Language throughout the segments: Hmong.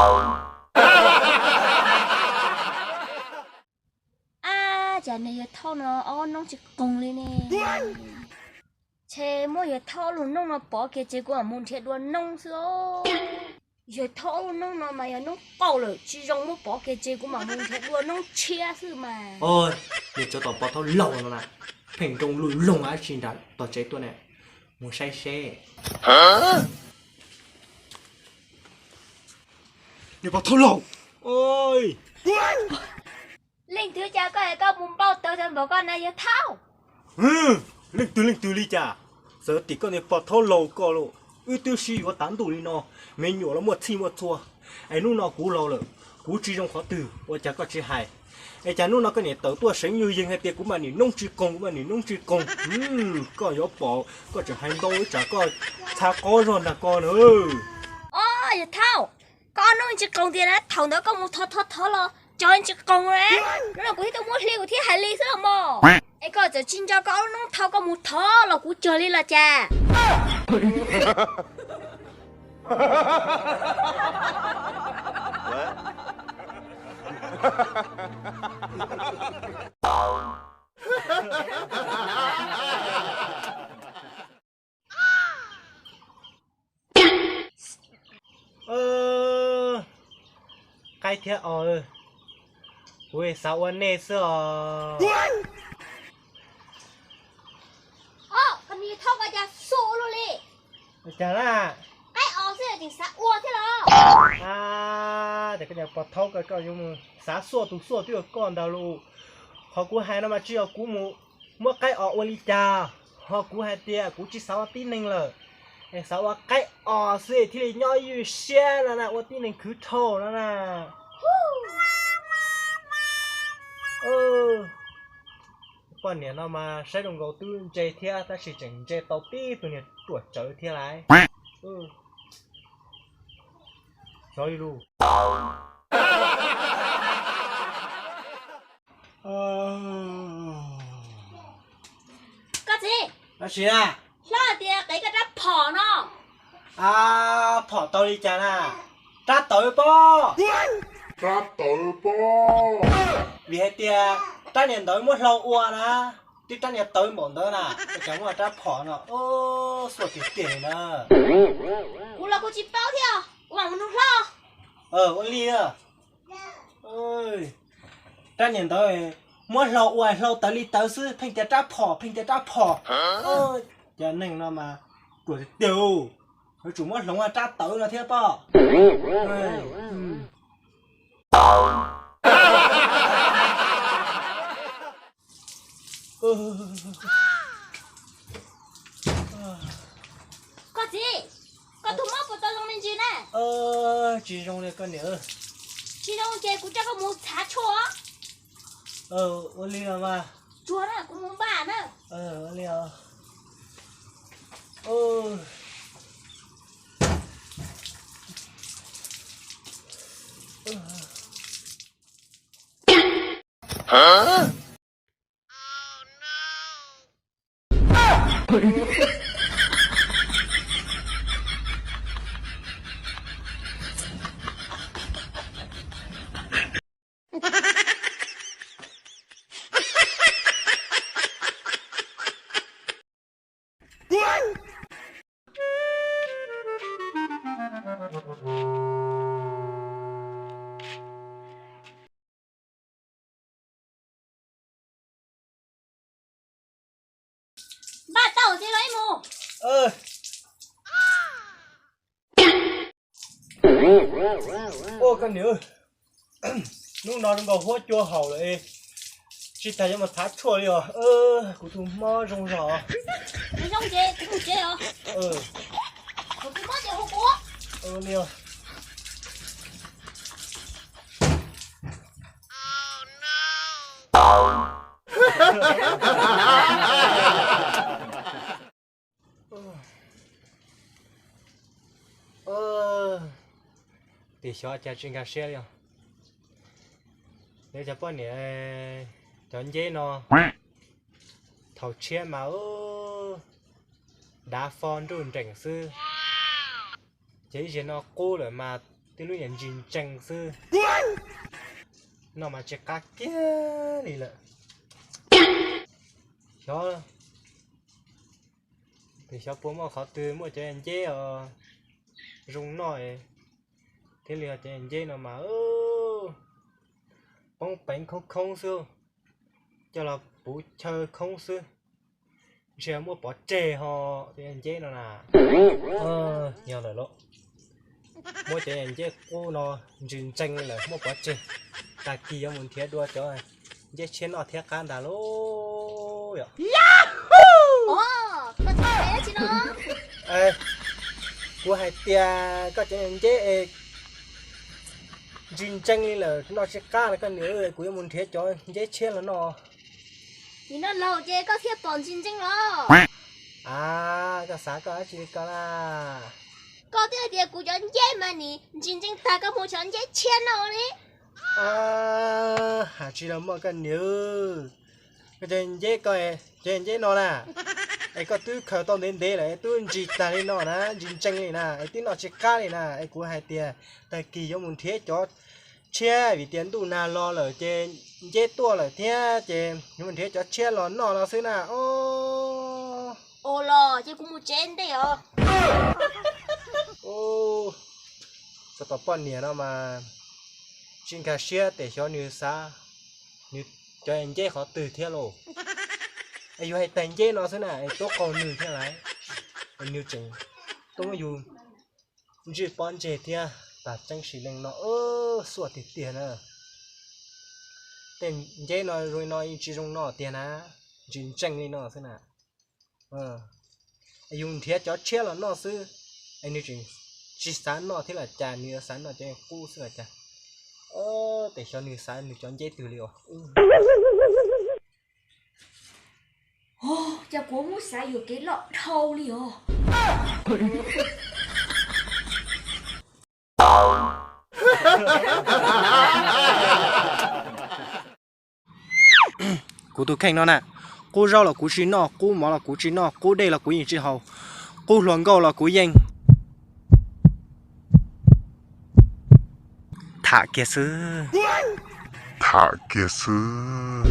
Ab, cas niag yawg Thauj no ob noob tsis qoos li ne. Ntshe muab yawg Thauj ob lub noob no pov kiag ces kuv mam mus nrhiav dua noob xwb os. Yawg Thauj ob lub noob no mas yog noob qaug lawm, tsis zoo muab pov kiag ces kuv mam mus nrhiav dua noob tshiab xwb mas. Oj, niag tsov tom pov thauj laug no na, pheej nroo luj loog dab tsi nram tom tsev tuaj ne, mus saib seb. Niag pov thauj laug, leej twg cas koj, koj mus npau taws tau npaum koj na yawg Thauj? Leej twg leej twg li cas? Txawm tim koj niag pov thauj laug koj los, wb twb sib yuav tav ntuj li no, me nyuam los muaj txhij muaj txhua. Es hnub no kuv laus lawm, kuv tsis zoo qhov twg ua cas koj tsis hais? Es cas hnub no koj niam tawm tuaj seev yuj yeeg hais tias kuv mas nim noob tsis qoos, kuv mas nim noob tsis qoos. Koj yuav pom koj tseem hais ntau tsam koj txha qob zog nrag koj na. Os, yawg Thauj, koj ob noob tsis qoos tiag na, thaum ntawd koj mus thov thov thov los cog tsis qoos na. Hnub no kuv thiaj tuaj muab hli kuv thiaj hais li xwb los mas. Es koj txawm tsis nco koj ob lub noob thauj, koj mus thov los kuv cog li los cas? Qaib thiab os, kuv xav ua nej xwb os. Os, koj niag Thauj, koj cas xuav ua luaj li? Cas na? Qaib os xwb tseem xav ua thiab los? Ces koj niag pov thauj, koj yuav mus xav xuaj tus xuaj twb yog koj ntag lauj. Qhov kuv hais no mas tsis yog kuv mus muab qaib os ua li cas, ho kuv hais tias kuv tsis xav ua tib neeg lawm, es xav ua qaib os xwb thiaj li nyob ywj siab no na, ua tib neeg khwv dhau no na. Poj niam no mas saib zoo nkaus twb ntse thiab, tab sis tseem ntse tau tib tug niag ruam tsawv thiab lauj. Xyov li lus. Koj txiv, hlob hais tias qiv koj rab phom no. A, phom tau li cas na? Rab tawv pob. Rab tawv pob. Vim hais tias rab niag ntawd muab hlau ua na, twb rab niag tawv npaum ntawd na, ua cas muaj rab phom no, xuaj tiag tiag li na. Kuv los kuv tsis paub thiab, kuv mam mus nug hlob. Ua li na. Rab niag ntawd muab hlau ua hlau tawv li tawv xwb, pheej tias rab phom, pheej tias rab phom. Cov neeg no mas ruam tiag tiag, yuav tsum muab hloov rab tawv no thiab pob. Koj txiv, koj tus mob puas tau zoo me ntsis na? Tsis zoo li koj niam. Tsis zoo ces kuv coj koj mus txhav tshuaj. Ua li los mas. Tsuag na, kuv mus npaj na. Ua li os. Npaj tau ces los ib mus. Ua koj niam, hnub no zoo nkaus huab cua haum lawm, tsis tas yuav mus txhav tshuaj li os. Kuv tus mob zoo zog. Zoo ces kuv mus tsev os. Kuv tus mob ces hu kuv. Li os. Tim xyov cas tsis nkag siab li os. Yog cov poj niam cov nceb no, thaum tshiab mas dav fo nruj nreem xwb, ces ib zaug no qub lawm mas Twb lub niag ntsis ntsees xwb no mas tsis qab kiag li lawm. Xyov, xyov puas muaj qhov twg muaj cov nceb os zoo noj thiaj li. Cov nceb no mas poob peev khoob khoob xwb, coj los puv chaw khoob xwb. Ntshe muab pov tseg ho, cov nceb no na. Yog lawm lauj, muab cov nceb qub no ntsis ntsees li lawm muab pov tseg. Tag kis yuav mus nrhiav dua cov nceb tshiab noj thiab qab ntag lauj. Kuv hais tias koj cov nceb es ntsis ntsees li lawm noj tsis qab no koj niam, kuv yuav mus nrhiav cov nceb tshiab los noj. Nim no laus ces koj thiaj pom ntsis ntsees los? A, koj xav koj dab tsi li ko na? Koj twb hais tias kuv cov nceb mas nim ntsis ntsees tag koj mus cov nceb tshiab noj li. Hais tsis los muaj koj niam, koj cov nceb ko, cov nceb no na, es koj twb khaws tau ntev ntev lawm es twb ntsis tag li no na, ntsis ntsees li na, es twb noj tsis qab li na, es kuv hais tias tag kis yuav mus nrhiav cov tshiab vim tias ntuj nag los lawm ces nceb tuaj lawm thiab ces yuav mus nrhiav cov tshiab los noj no xwb na. Ua los ces kuv mus tsev ntej os. Txog tom poj niam no mas tsis nkag siab tes xyov nws xav nws cov nceb qhov twg thiab lauj. Es yus hais tag nceb no xwb na es tub qaug nws thiab lauj. Es nws tseem tub yus ntswj pob ntseg thiab. Tag tseeb sim neej no xuaj tiag tiag na. Tej nceb no zoo li no yeej tsis zoo noj tiag na, ntsis ntsees li no xwb na. Yus nrhiav cov tshiab los noj xwb, es nws tseem tsis xav noj thiab los cas, nws yuav xav noj cov qub xwb los cas. Tes xyov nws xav nws cov nceb twg li os. Cas kuv muab xav yuam kev loj dhau li os. Kuv tus kheej no na, qub zaub los kuv tsis noj, qub mov los kuv tsis noj, qub dej los kuv yeej tsis haus, qub hluas nkauj los kuv yeej tham kiag xwb. Tham kiag xwb.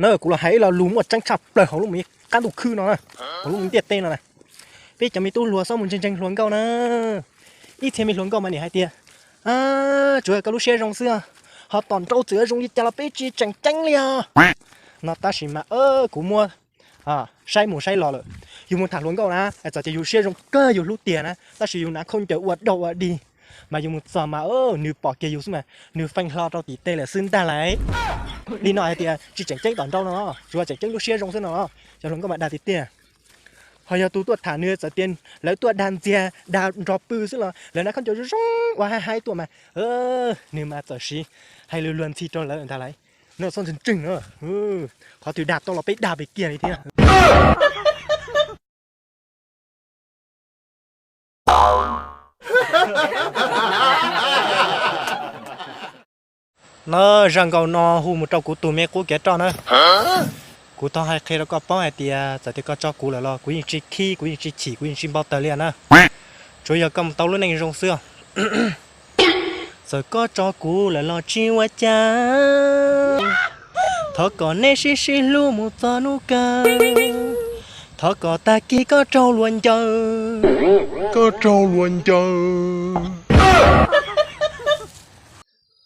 Na, kuv los hais ib lo lus muaj tseeb tshaj plaws hauv lub me qab ntuj khwb no na, hauv lub me ntiaj teb no na. Peb cov me tub hluas txhob mus ntseeg ntseeg hluas nkauj na. Ib txhia me hluas nkauj mas nim hais tias, tsuav koj lub siab zoo xwb, ho tom nraud txawm yuav zoo li cas los peb tsis tseem ceeb li os. No tab sis mas kuv muab saib mus saib los lawm. Yus mus tham hluas nkauj na, txawm tias yus siab zoo kawg yus hlub tiag na, tab sis yus hnav khaub ncaws ua dog ua dig, mas yus mus txog mas nws pom kiag yus xwb mas nws feej hlo rau tim tej lawm xwb ntag lauj. Li no hais tias tsis tseem ceeb tom nraud no, tsuas tseem ceeb lub siab zoo xwb no. Cov hluas nkauj mas dag tiag tiag. Ho yog tus tuaj tham nws txawm tias lawv tuaj dag ntxiag dag nrog pw xwb los lawv hnav khaub ncaws zoo zoo ua haib haib tuaj mas nws mas txawm siv hais lus luag ntxhi rau lawv ntag lauj. No txhob ntseeg ntseeg na, qhov twg dag tau los peb dag pem kiag li thiab. Na, zaj nkauj no hu mus rau kuv tus me qub kev roj na. Kuv thov hais qhia rau koj paub hais tias txawm tias koj tso kuv lawm los kuv yeej tsis khib, kuv yeej tsis chim, kuv yeej tsis npau taws li na. Tsuav yog koj mus tau lub neej zoo xwb. Txawm koj tso kuv lawm los tsis ua cas, thov kom neb sib sib hlub mus txog hnub kawg. Thov kom tag kis koj raug luag ncaws, koj raug luag ncaws.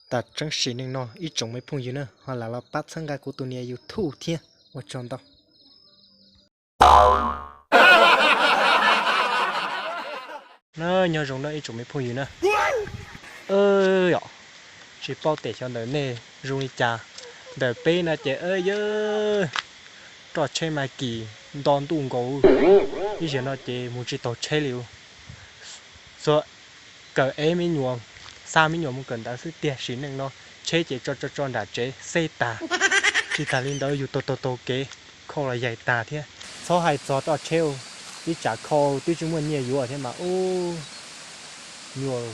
Tam tseeb sim neej no ib tsoom me phooj ywg na ho lam los pab txhawb nqa kuv tus niam YouTube thiab, ua tsaug ntau. Na, nyob zoo na ib tsoom me phooj ywg na. Yom, tsis paub tes xyov ntawm nej zoo li cas, ntawm peb no ces yog roj tsheb mas kis nto ntuj nkaus. Ib zaug no ces mus tsis taus tsheb li. Txhua kawm eb me nyuam, xa me nyuam mus kawm ntawv xwb tiag, sim neej no tsheb ces tso tso tso nram tsev xej tag, tsis tas li ntawd yus taug taug taug kev khau los yaim tag thiab. Txhob hais txog roj tsheb, ib tsam khau twb tsis muaj nyiaj yuav thiab mas ub, nyuaj.